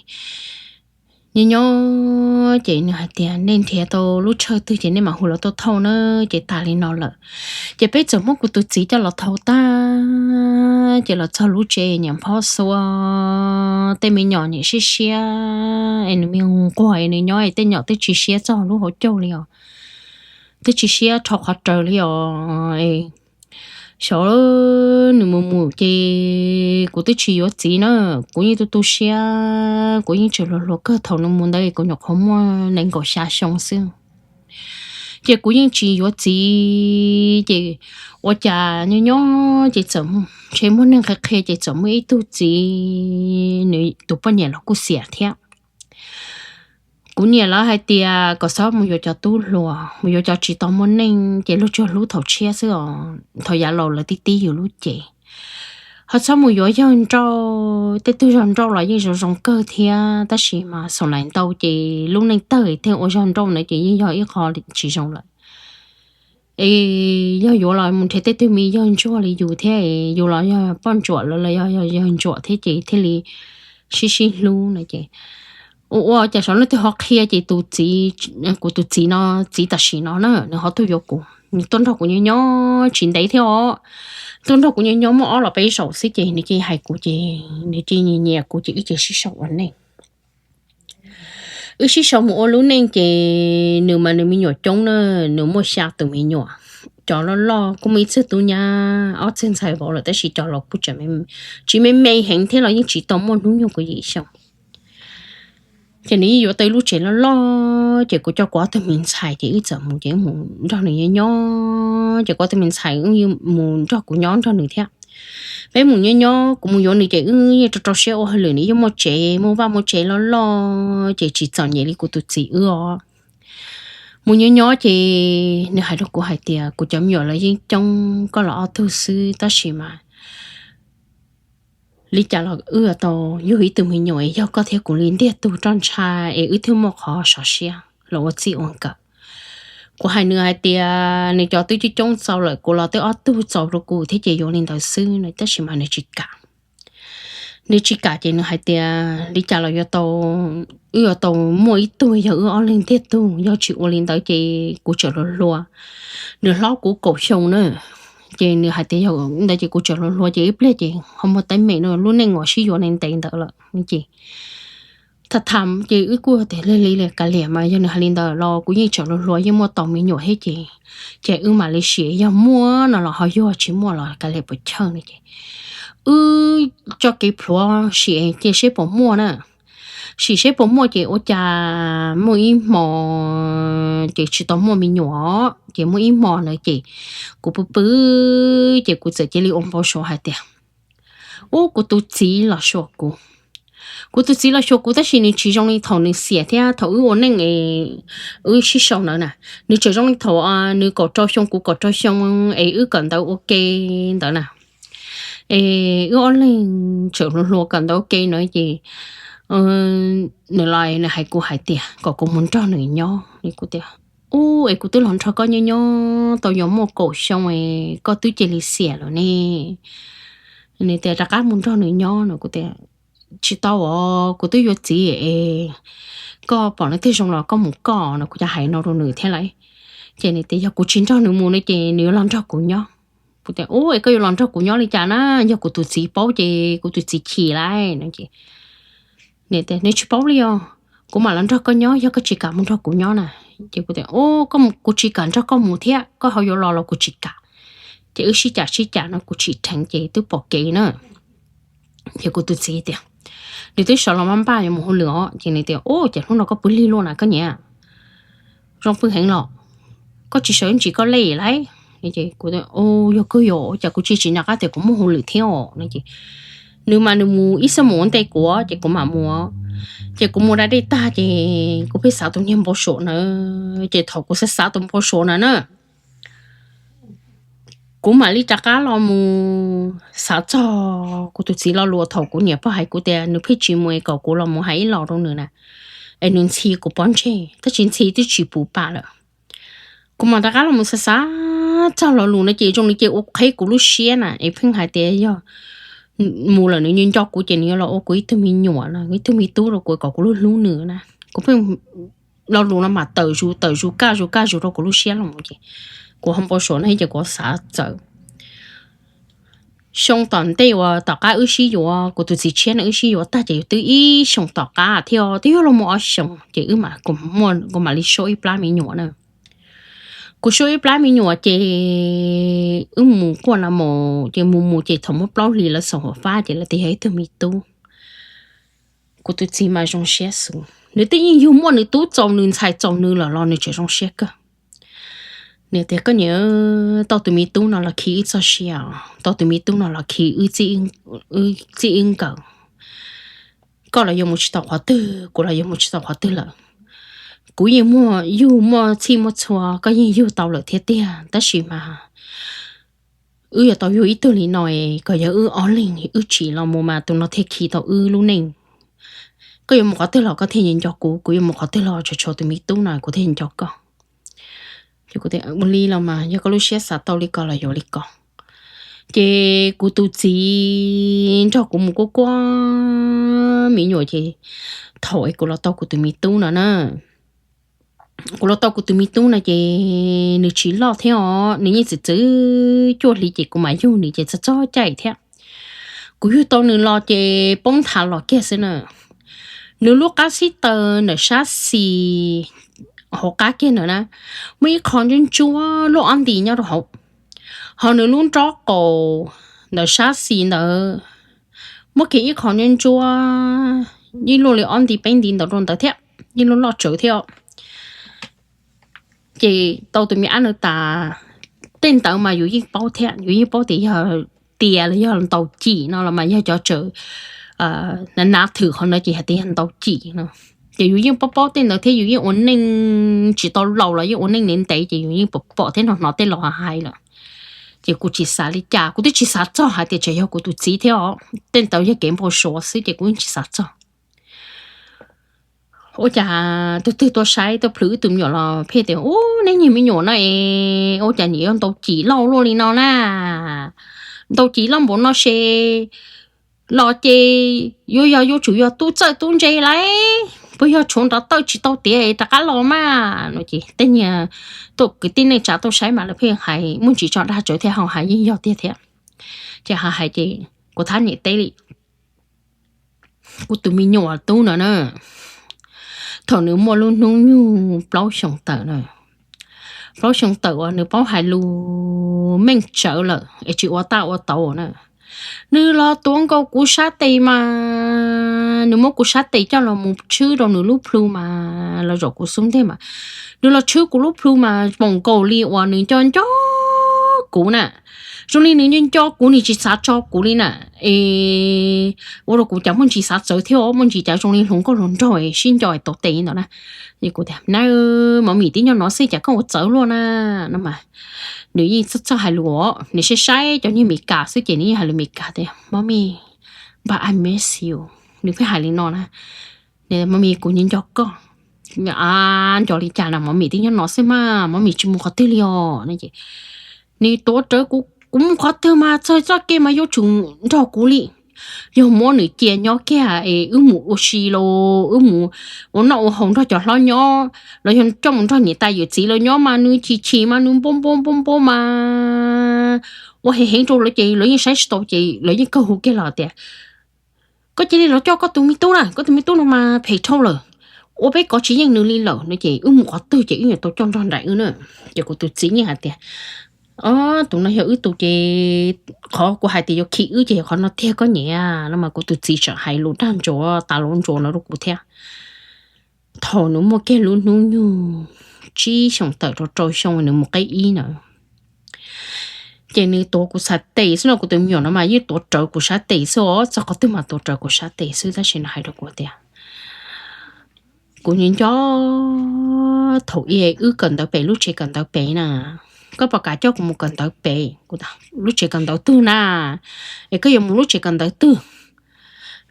nyob nyob ces nws hais tias, Nej nrhiav tau lub tshaw twg ces nej mam hu los tuaj thauj na. Ces tas li no lawm, ces peb txawm muab kuv tus txiv coj los thauj tag ces los txog lub tsev nyiam phob xuav, tej me nyuam nyiam siab siab es nws me nquag es nws nyob es tej nyom twb tsis siab txog lub hauv caug li os, twb tsis siab rho qhov raws li os. Xyov nws mus mus ces kuv twb tsis yuav txiv na, kuv yeej tu tu siab, kuv yeej tseem hluas hluas kawg thaum nws mus ntawd kuv nyuam qhuav muaj nees nkaum xya xyoo xwb. Ces kuv yeej tsis yuav txiv ces ua cas nyob nyob ces txawm ntshe muaj neeg qhia qhia ces txawm muaj ib tug txiv, nws tus poj niam los kuj xiam thiab. Kuv niam lawv hais tias kom txhob mus yuav cov tub hluas, mus yuav cov tsis tau muaj neej ces luag tsuas hlub thaum tshiab xwb os, thaum yav laus lawv tib tib yus lub cev. Ho txhob mus yuav yawg nrauj, tej tug yawg nrauj los yeej zoo zoo kawg thiab tab sis mas xaum laim ntau ces lub neej tawg thiaj ua yawg nrauj na ces yeej yog ib qho tsis zoo lawm. Es yog yuav los mus nrhiav tej tug me yawg ntsuag li yus thiab, yus los yog poj ntsuam lawv los yog yawg ntsuam thiab ces thiaj li sib sib hlub no ces ua ua cas xyov leej twg ho qhia ces tus txiv, kuv tus txiv no, txiv tam sim no na nws ho tuaj yuav kuv. nws tuaj nrog kuv nyob nyob tsis ntev thiab os. Tuaj nrog kuv nyob nyob muaj ob los peb zaum xwb ces nws cia li hais kuv ces nws cia li nyiam nyiam kuv ces wb cia li sib sau ua neej. Wb sib sau mus ua lub neej ces nws mas nws me nyuam coob na, nws muaj xya tus me nyuam. Cov loj loj kuj muaj ib txwg tub nyab ob txwg ntxhais vauv lawm tab sis cov laus kuj tseem me, tsis me me heev thiab los yeej tsis tau muaj hnub nyoog kuv yim xyoo. Ces nws yeej yuav tau ib lub tsev loj loj ces kuv coj kuv ob tug me ntxhais ces wb txawm mus ces wb mus nrog nws nyob nyob ces kuv ob tug me ntxhais wb yeej mus nrog kuv nyob nrog nws thiab. Peb mus nyob nyob kuv mus yuav nws ces wb yeej rau rau siab ua hauj lwm, nws yeej muaj tsev muaj vaj muaj tsev loj loj ces tsis txom nyem li kuv tus txiv wb os. Mus nyob nyob ces nws hais rau kuv hais tias kuv cov me nyuam los yeej coob, koj los ob tug xwb tab sis mas li cas los wb yuav tau yug ib tug me nyuam es yog koj thiab kuv li ntiag tug roj ntsha es wb thiaj muaj qhov sov siab los ua txij ua nkawm. Kuv hais nws hais tias nws cov twb coob coob txaus lawm, kuv los twb ob tug txaus rau kuv thiab ces yuav li ntawd xwb no tab sis mas nws tsis kam. Nws tsis kam ces nws hais tias li cas los yuav tau, wb yuav tau muaj ib tug yog wb ob leeg ntiag tug, yog tsis ua li ntawd ces kuv tseem hluas hluas. Nws hlob kuv kaum xyoo na, ces nws hais tias yog ntawd ces kuv tseem hluas hluas ces ib pliag ces ho muaj teeb meem no, lub neej uas sib yuav ntev ntev ntawd lawm ces tham tham ces wb kuj tias lig li li kav liam mas yog nws hais li ntawd los kuv yeej tseem hluas hluas yeej muaj tau me nyuam thiab ces, ces wb mam li sim yog muaj no los ho yug, tsis muaj los kav liam puas chawj no ces wb tso kev plhuav sim ces seb puas muaj na. Sim seb puas muaj ces ua cas muaj ib hmo ces tsis tau muaj me nyuam ces muaj ib hmo ntawd ces kuv pw pw ces kuv txawm cia li ua npau suav hais tias ub kuv tus txiv los xyuas kuv. Kuv tus txiv los xyuas kuv tab sis nws tsis zoo li thaum nws xiam thiab thaum wb ua neej wb sib sau ntawd na. Nws tseem zoo li thaum nws kaum rau xyoo kuv kaum rau xyoo es wb kawm ntawv ua ke ntawd na. Es wb ob leeg tseem hluas hluas kawm ntawv ua ke ntawd ces nws los nws hais kuv hais tias kom kuv mus nrog nws nyob. Kuv tias ub es kuv twb los nrog koj nyob nyob tau yuav muaj kaum xyoo es koj twb cia li xiam lawm ne. Nws tias rov qab mus nrog nws nyob no kuv tias tsis tau os, kuv twb yuav txiv es koj pom leej twg zoo los koj mus koj no kuv cov hais no rau nws thiab lauj. Ces nws tias yog kuv tsis nrog nws mus no ces nws yuav los nrog kuv nyob. Kuv tias ub es koj yuav los nrog kuv nyob li cas na, yog kuv tus txiv paub ces kuv tus txiv chim lauj no ces nws tias nws tsis paub li os, kuv mam los nrog koj nyob yog koj tsis kam mus nrog kuv nyob na. Ces kuv tias ub, kuv tsis kam nrog koj mus thiab, koj ho yuav los los kuv tsis kam. Ces wb sib cam sib cam no kuv tsim dheev ces twb pom kev na. Ces kuv tus txiv tias nws twb sawv los npaj npaj yuav mus hauj lwm os ces nws tias ub, ces hnub no koj pw lig luaj na koj niam, zoo pw heev los, koj tsis sawv ntsis koj lej lauj. Kuv yog kawg yog cas kuv tsis tsis nco qab tias kuv muaj hauj lwm thiab os no ces nws mas nws mus ib xuab moos ua ntej kuv ces kuv mam mus. Ces kuv mus da dej tag ces kuv pheej xav tus niag npau suav na. Ces thaum kuv xav xav tus npau suav na na, kuv mam li rov qab los mus xav txog kuv tus txiv lo lus thaum kuv niam pog hais kuv tias nws pheej tsis mus es kom kuv los mus hais ib los rau nws na, es nws ntxhi kuv pob ntseg tab sis ntxhi twb tsis pum pam lawm. Kuv mam rov qab los mus xav xav txog lo lus no ces zoo li ces ua qheb kuv lub siab na es pheej hais tias yog mus lawm nws nco nco kuv ces nws yuav los ua kuv ib tug me nyuam no, ib tug me tub rau kuv kom kuv hlub hlub nws na. Kuv pheej lo lus no mas tawm zus tawm zus kaj zus kaj zus rau kuv lub siab los ces kuv ho npau suav no ces kuv xav txawm. Xyoo tom ntej uas tom qab wb sib yuav, kuv tus txiv tshiab no wb sib yuav tag ces twb ib xyoos tom qab thiab twb yuav luag muaj ob xyoos ces wb, kuv mam li suab ib plab me nyuam na. Kuv suab ib plab me nyuam ces wb mus kuaj na mus ces mus mus ces thaum muaj plaub hlis lawv xaum huam fab ces lawv tias yog ib tug me tub. Kuv tus txiv mas zoo siab xus, nws twb yeej yug muaj nws tub txaus nws ntxhais txaus nws lawm los nws tseem zoo siab kawg. Nws tias koj niam, tau tus me tub no los khi wb txoj sia os, tau tus me tub no los khi wb txij wb nkawm. Koj los yuav mus tsis tau qhov twg, kuv los yuav mus tsis tau qhov twg lawm. Kuv yeej muaj yug muaj txhij muaj txhua, koj yeej yug tau lawm thiab tiag tab sis mas wb yuav tau yug ib tug li no es kom yog wb ob leeg wb tsim los mus mas tus no thiaj khi tau wb lub neej. Koj yuav mus qhov twg los koj thiaj nco kuv, kuv yuav mus qhov twg los tsuas tshuav tus me tub no kuv thiaj nco koj. Ua li los mas yog koj lub siab xav tau li ko los yuav li ko. Ces kuv tus txiv nrog kuv mus kuaj kuaj me nyuam ces thaum es kuv los tau kuv tus me tub no na, kuv los tau kuv tus me tub no ces nws tsis loj thiab os, nws yeej txwm txwv cuaj hli ces kuv mam yug nws ces txog txog caij thiab. Kuv yug tau nws los ces poob nthav los kiag xwb na. Nws lub qab xib taws ntawm sab xis hauv qab kiag ntawd na, muaj ib qho ntsuab ntsuab luaj ob nti nyob rau hauv, ho nws lub nrob qaum ntawm sab xis ntawd muaj kiag ib qho ntsuab ntsuab, yeej luaj li ob nti peb nti ntawd rau ntawd thiab, yeej luaj loj tsawv thiab. Ces tau tus me ab no tas, tej ntawd mas yus yeej paub thiab, yus yeej paub tias yog tias los yog ntaus cim no los mas yog cov tsawv nav nav thwm qhov no ces hais tias yog ntaus cim no. Ces yus yeej paub paub tej ntawd thiab, yus yeej ua neej tsis tau laus los yeej ua neej ntev ntev ces yus yeej pom pom thiab hnov hnov tej laus hais lawm. Ces kuv tsis xav li cas, kuv twb tsis xav txog hais tias tseem yog kuv tus txiv thiab os, tej ntawd yog kev npau suav xwb ces kuv yeej tsis xav txog. Ua cas tus twg tuaj saib tuaj plhws wb tus me nyuam los pheej tias, Ub, neb niag me nyuam no es ua cas nim yuav ntaus cim loj luaj li no na? Ntaus cim loj npaum no ces los ces yuav yog yuav tsum yog tub txawj tub ntse lauj, puas yog tshuav nrov tawj tsis tau tiav rov qab los mas no. Ces tej niag tuaj kwv tij neej tsa tuaj saib mas lawv pheej hais muaj ntsis tso dag tsawv thiab ho hais yeej yog tiag thiab. Ces ho hais ces kuv thab niam teb li, kuv tus me nyuam tub no na, thaum nws muaj lub hnub nyoog plaub xyoo tawm na, plaub xyoo tawm uas nws paub hais lus meej tsawv lawm es tsis ua taj ua tauv na, nws los tuav nkaus kuv sab tes mas, nws muab kuv sab tes coj los mus tshwb rau nws lub plhu mas los zaum kuv xub ntiag mas, nws los tshwb kuv lub plhu mas zoo nkaus li uas nws nco nco kuv na, zoo li nws nco nco kuv, nws tsis xav tso kuv li na. Es ua rau kuv cas muaj ntsis xav txawv thiab, muaj ntsis cas zoo li hluas nkauj hluas nraug sib nco tau tes ntawd na. Kuv tias, Nab, Mov Mis tib nyob no xwb cas koj ua txawv luaj na? No mas nws yeej txawj txawj hais lus, nws saib saib cov niag Mes Kas xwb ces nws yeej hais lus Mes Kas tias, Mommy, but I miss you. Nws pheej hais li no na, Mov Mis, kuv nco nco koj. A, nco li cas na, Mov Mis tib nyob no xwb mas, Mov Mis tsis mus qhov twg li os. Nws tuav rawv kuv, kuv mus qhov twg mas txog txoj kev mas yuav tsum nrog kuv li. Yog muab nws cia nyob kiag es wb mus ua si los wb mus ua noj ua haus nrog cov hlob nyob los yog coj mus nrog niam tais yawm txiv los nyob mas nws chim chim mas nws npau npau npau npau mas ua heev heev rau lawv ces lawv yeej saib tsis tau ces lawv yeej kawg hu kiag los tias, Koj cia li los coj koj tus me tub na, koj tus me tub no mas phem dhau lawm, ua peb kov tsis yeej nws li lawm no ces wb mus qhov twg ces wb yuav tau coj nrog nraim wb na. Ces kuv tus txiv yeej hais tias, Tus no yog wb tus ces qhov kuv hais tias yuav khi wb ces qhov no tiag koj niam no mas kuv tus txiv tseem hais lus dag ntsuav tas lus ntsuav no rau kuv thiab. Thaum nws muaj kiag lub hnub nyoog tsib xyoos tawm rau rau xyoo nws mus qib ib na, ces nws tuav kuv sab tes xwb no, kuv tus me nyuam no mas yeej tuav rawv kuv sab tes xwb os, txog qhov twg mas tuav rawv kuv sab tes xwb tab sis nws hais rau kuv tias, Kuv nco nco thaum ub wb kawm ntawv pem lub tsev kawm ntawv pem na, koj puas kam coj kuv mus kawm ntawv pem? Lub tsev kawm ntawv twg na? Es koj yuav mus lub tsev kawm ntawv twg?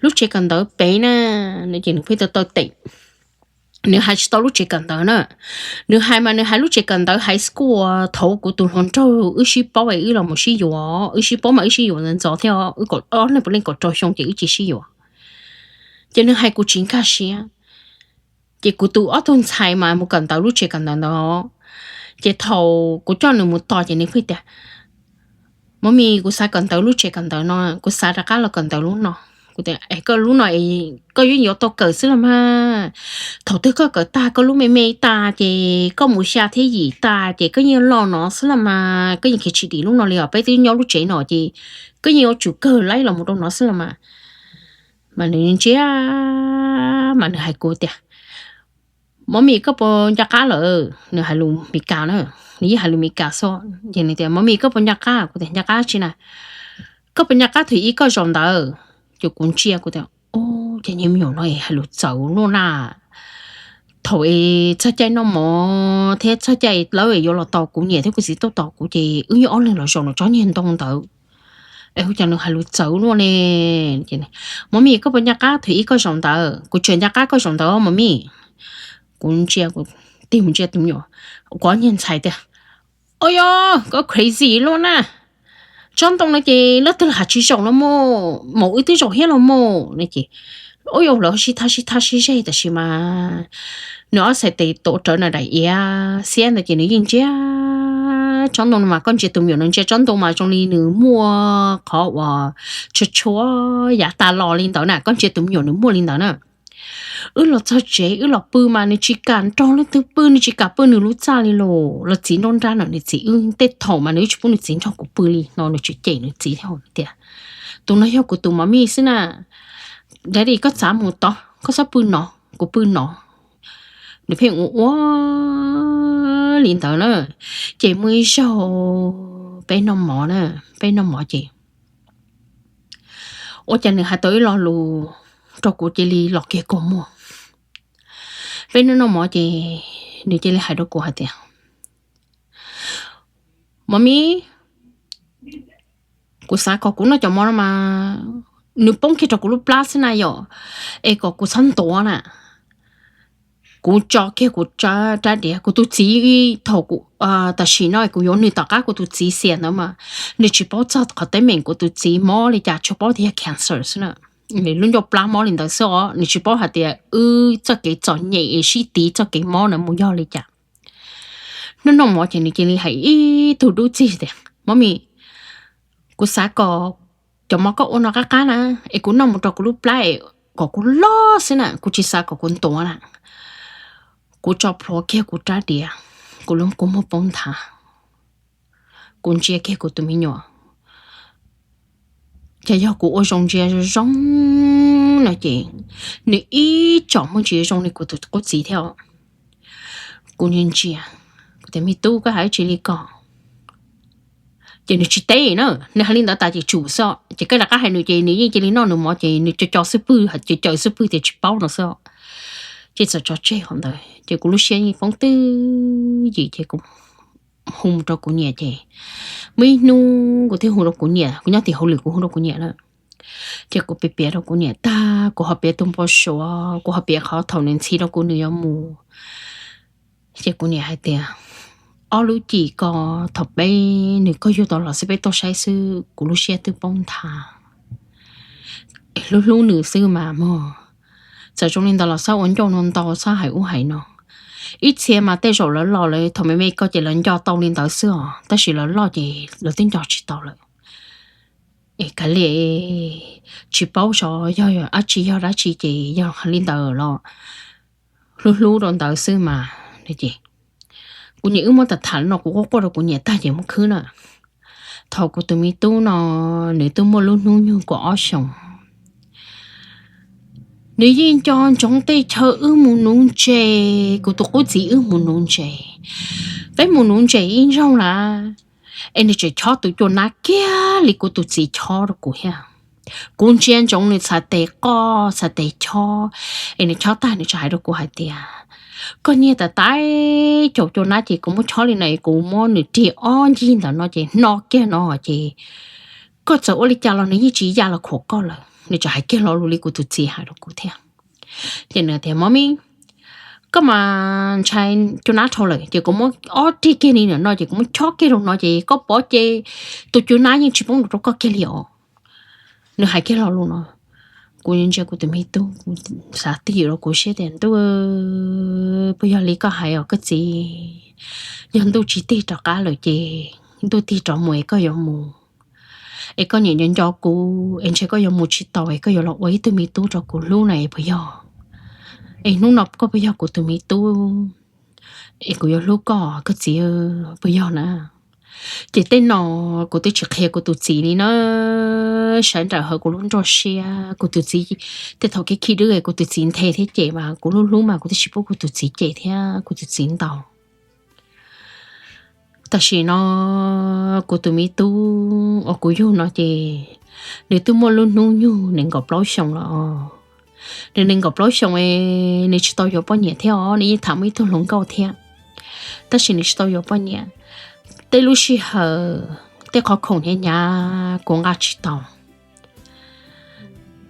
Lub tsev kawm ntawv pem na. Ces nws pheej taw taw tes, nws hais tsis tau lub tsev kawm ntawv na. Nws hais mas nws hais lub tsev kawm ntawv high school thaum kuv tus hluas nraug wb sib paub es wb los mus sib yuav, wb sib paub mas wb sib yuav ntxov ntxov thiab, wb ob leeg puav leej kaum rau xyoo ces wb cia sib yuav. Ces nws hais kuv tsis nkag siab. Ces kuv tus ob tug ntxhais mas mus kawm ntawv lub tsev kawm ntawv ntawd, ces thaum kuv coj nws mus tos ces nws pheej tias, Mov Mis, kuv xav kawm ntawv lub tsev kawm ntawv no, kuv xav rov qab los kawm ntawv lub no. Kuv tias, Es koj lub no koj yeej yuav tau kawm xwb los mas. Thaum twg koj kawm tag koj lub me me tas ces koj mus xya thiab yim tas ces koj yeej loj no xwb los mas, koj yeej khiav tsis dim lub no li os. Peb twb nyob lub tsev no ces koj yeej yuav tsum kawg laib los mus rau no xwb los mas. Mas nws ntsia, mas nws hais kuv tias, Mov Mis, koj puas nco qab lawm? Nws hais lus Mes Kas na, nws yeej hais lus Mes Kas xwb. Ces nws tias, Mov Mis, koj puas nco qab? Kuv tias, Nco qab tsi na? Koj puas nco qab thaum ub koj zaum ntawd? Ces kuv ntsia kuv tias, Ub, ces niag me nyuam no hais lus txawv luaj na. Thaum es txog caij noj mov thiab txog caij lawv yuav los tos kuv niam thiab kuv txiv tuaj tos kuv ces wb yeej ob leeg los zaum nws tsob niag ntoo ntawd. Es ua cas nws hais lus txawv luaj ne? Mov Mis, koj puas nco qab thaum ub koj zaum ntawd? Kuv tseem nco qab koj zaum ntawd, Mov Mis. Kuv ntsia, kuv tig mus ntsia tus me nyuam, kuv ob niag ntxhais tias, Au yog, koj crazy luaj na. Tsob ntoo no ces leej twg los hais tsis zaum los mas, maum wb twb zaum thiab los mas. Ces Ub, yog lawv sib thab sib thab sib zeg tab sis mas nws ob txhais tes tuav rawv na daim iav xiab ntawd ces nws yeej ntsia tsob ntoo no mas koj ntsia tus me nyuam nws ntsia tsob ntoo mas zoo li nws muaj qhov uas tshua tshua yav tas los li ntawd na, koj ntsia tus me nyuam nws muaj li ntawd na. Wb los txog tsev wb los pw mas nws tsis kam nrog leej twg pw, nws tsis kam pw nws lub txaj li los. Los txiv nrog nrab no nws txiv, wb tej thaum mas nws tsis pub nws txiv nrog kuv pw li no, nws tseem cem nws txiv thiab tias, tus no yog kuv tus mov mij xwb na, daddy koj txav mus tod, koj txhob pw no, kuv pw no. Nws pheej ua ua li ntawd na. Ces muaj ib zaug peb noj mov na, peb noj mov ces ua cas nws hais tau ib lo lus rau kuv cia li los kiag kua muag. Peb noj noj mov ces nws cia li hais rau kuv hais tias, mov mij, kuv xav kom kuv noj cov mov no mas nws poob kiag rau kuv lub plab xwb na yom, es kom kuv txhob ntuav na. Kuv tso kiag kuv rab diav, kuv tus txiv, thaum tam sim no kuv yuav nws tom qab kuv tus txiv xiam ntawd mas nws tsis paub txog qhov teeb meem kuv tus txiv mob li cas, tsuas paub tias yog cancer xwb na. Lub ncauj plab mob li ntawd xwb os, nws tsis paub hais tias wb txoj kev txom nyem es sib tiv txoj kev mob na mus yog li cas. Noj noj mov ces nws cia li hais ib tug dub txig tias, mov mij, kuv xav kom cov mov koj ua no qab qab na, es kuv noj mus rau kuv lub plab es kom kuv loj xwb na, kuv tsis xav kom kuv ntuav na. Kuv tso plhuav kiag kuv rab diav, kuv lub kua muag poob nthav. Kuv ntsia kiag kuv tus me nyuam, ces yog kuv ua zoo ntsia zoo no ces nws ib tsom muaj ntsis zoo li kuv tus qub txiv thiab. Kuv ntsia ntsia, kuv tias, me tub, koj hais tsis li ko. Ces nws tsis teb na, nws hais li ntawd tas ces tsum xwb. Ces koj rov qab hais nws ces nws yeej cia li noj nws mov ces nws co co xwb pwg, hais caw caw xwb pwg tias tsis paub no xwb. Ces txawm tso tseg hov ntawd ces kuv lub siab yeej poob twb yim ces kuv hu mus rau kuv niam ces muaj ib hnub kuv thiaj hu rau kuv niam, kuv nyob tim hauj lwm kuv hu rau kuv niam lawm. Ces kuv piav piav rau kuv niam tag, kuv ho piav tus npau suav, kuv ho piav qhov thaum nws ntxhi rau kuv nws yuav mus. Ces kuv niam hais tias, ob lub cim ko thaum peb, nws koj yug tau los xwb peb tuaj saib xwb kuv lub siab twb poob nthav. Hlub hlub nws xwb mas mog. Txawm zoo li ntawd los txhob ua ncauj no ntau, txhob hais ub hais no. Ib txhia mas tej zaum lawv los lawv thaum me me ko ces lawv nco tau li ntawd xwb os, tab sis lawv loj ces lawv twb nco tsis tau lawm. Es kav liam, tsis paub xyov yog dab tsi yog dab tsi ces yog li ntawd los hlub hlub rau ntawd xwb mas. Kuv niam wb muab tham tham no kuv quaj quaj rau kuv niam tag ces muab khwb na. Thaum kuv tus me tub no, nws twb muaj lub hnub nyoog kaum ob xyoos, nws yeej nco ntsoov tej chaw wb mus nuv ntses, kuv tus qub txiv wb mus nuv ntses. Peb mus nuv ntses ib zaug lawm, es nws tseem chob tus cua nab kiag li kuv tus txiv chob rau kuv thiab. Kuv ntsia ntsoov nws txhais tes qoj txhais tes chob, es nws chob tag nws tseem hais rau kuv hais tias, koj niag tais tais, caum cua nab ces kuv muab chob li no es kuv muab nws rig ob ncig ntawm no ces hno kiag no ces koj txawm ua li cas los nws yeej tsis ya los khuam koj lawm. Nws tseem hais kiag lo lus li kuv tus txiv hais rau kuv thiab. Ces nws tias, mov mij, koj mas ntshai cua nab dhau lawm ces kuv muab ob rig kiag li ntawm no ces kuv muab chob kiag rau no ces koj pov ces tus cua nab yeej tsis poob rau koj kiag li os. Nws hais kiag lo lus no, kuv ntsia kuv tus me tub, kuv xav twj ywm rau kuv siab tias, ntuj, puas yog li koj hais os koj txiv? Yog ntuj tsis tig rov qab lawm ces ntuj tig rov mus es koj yuav mus, es koj niam nco nco kuv es ntshe koj yuav mus tsis tau es koj yuav los ua ib tug me tub rau kuv hlub na es puas yog? Es hnub no koj puas yog kuv tus me tub es kuv yuav hlub koj, koj txiv, puas yog na? Ces tej no kuv twb tsis qhia kuv tus txiv li na. Sawv nrawm hauv kuv lub nruab siab, kuv tus txiv, tej thaum kev khi dwb kuv tus txiv nthe thiab cem mas kuv lub hlub mas kuv twb tsis pub kuv tus txiv cem thiab kuv tus txiv ntaus. Tam sim no kuv tus me tub uas kuv yug no ces nws twb muaj lub hnub nyoog nees nkaum plaub xyoos los. Nws nees nkaum plaub xyoos es nws tsis tau yuav poj niam thiab os, nws yeej tham muaj ib tug hluas nkauj thiab, tab sis nws tsis tau yuav poj niam. Tej lub sij hawm tej qhov khoom hnyav hnyav kuv nqa tsis tau.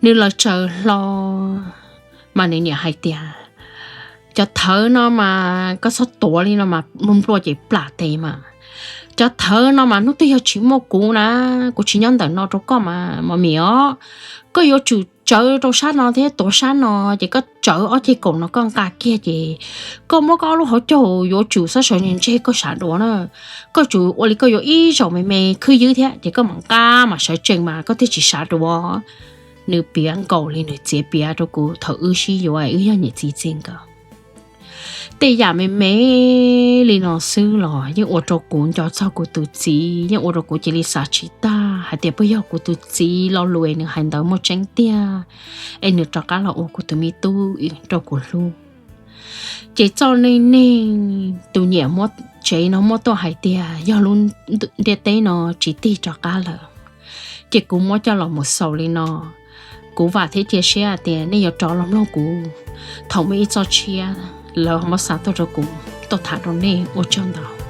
Nws los tsaws hlo mas nws niam hais tias, cov thawv no mas koj txhob tuav li no mas npluaj ces plam tes mas. Cov thawv no mas hnub twg yog tsis muaj kuv na, kuv tsis nyob ntawm no rau koj mas mos mis os. Koj yuav tsum tsawv rau sab no thiab tuav sab no, ces koj tsawv ob ceg kaum no koj nqa kiag ces koj muab koj ob lub hauv caug yuav tsum xab sawv ntseg koj sav dua na. Koj tsum ua li koj yuav ib zaug me me khwb ywb thiab ces koj mam nqa mas sawv tsees mas koj thiaj tsis sav dua. Nws piav nkaus li nws txiv piav rau kuv thaum wb sib yuav wb yog niam txiv txiv nkawd. Tej yam me me li no xwb los yeej ua rau kuv nco txog kuv tus txiv, yeej ua rau kuv cia li xav tsis tag hais tias puas yog kuv tus txiv lo lus es nws hais ntawd muaj tseeb tiag, es nws rov qab los ua kuv tus me tub rau kuv hlub. Ces txoj neej neeg tus niam muab tsev no muab tuaj hais tias yog lub ntiaj teb no tsis tig rov qab lawm, ces kuv muab coj los mus xaus li no. Kuv vam thiab cia siab tias nej yuav rov los mloog kuv thaum muaj ib txoj tshiab lawv muab xa tuaj rau kuv tuaj tham rau nej. Ua tsaug ntau.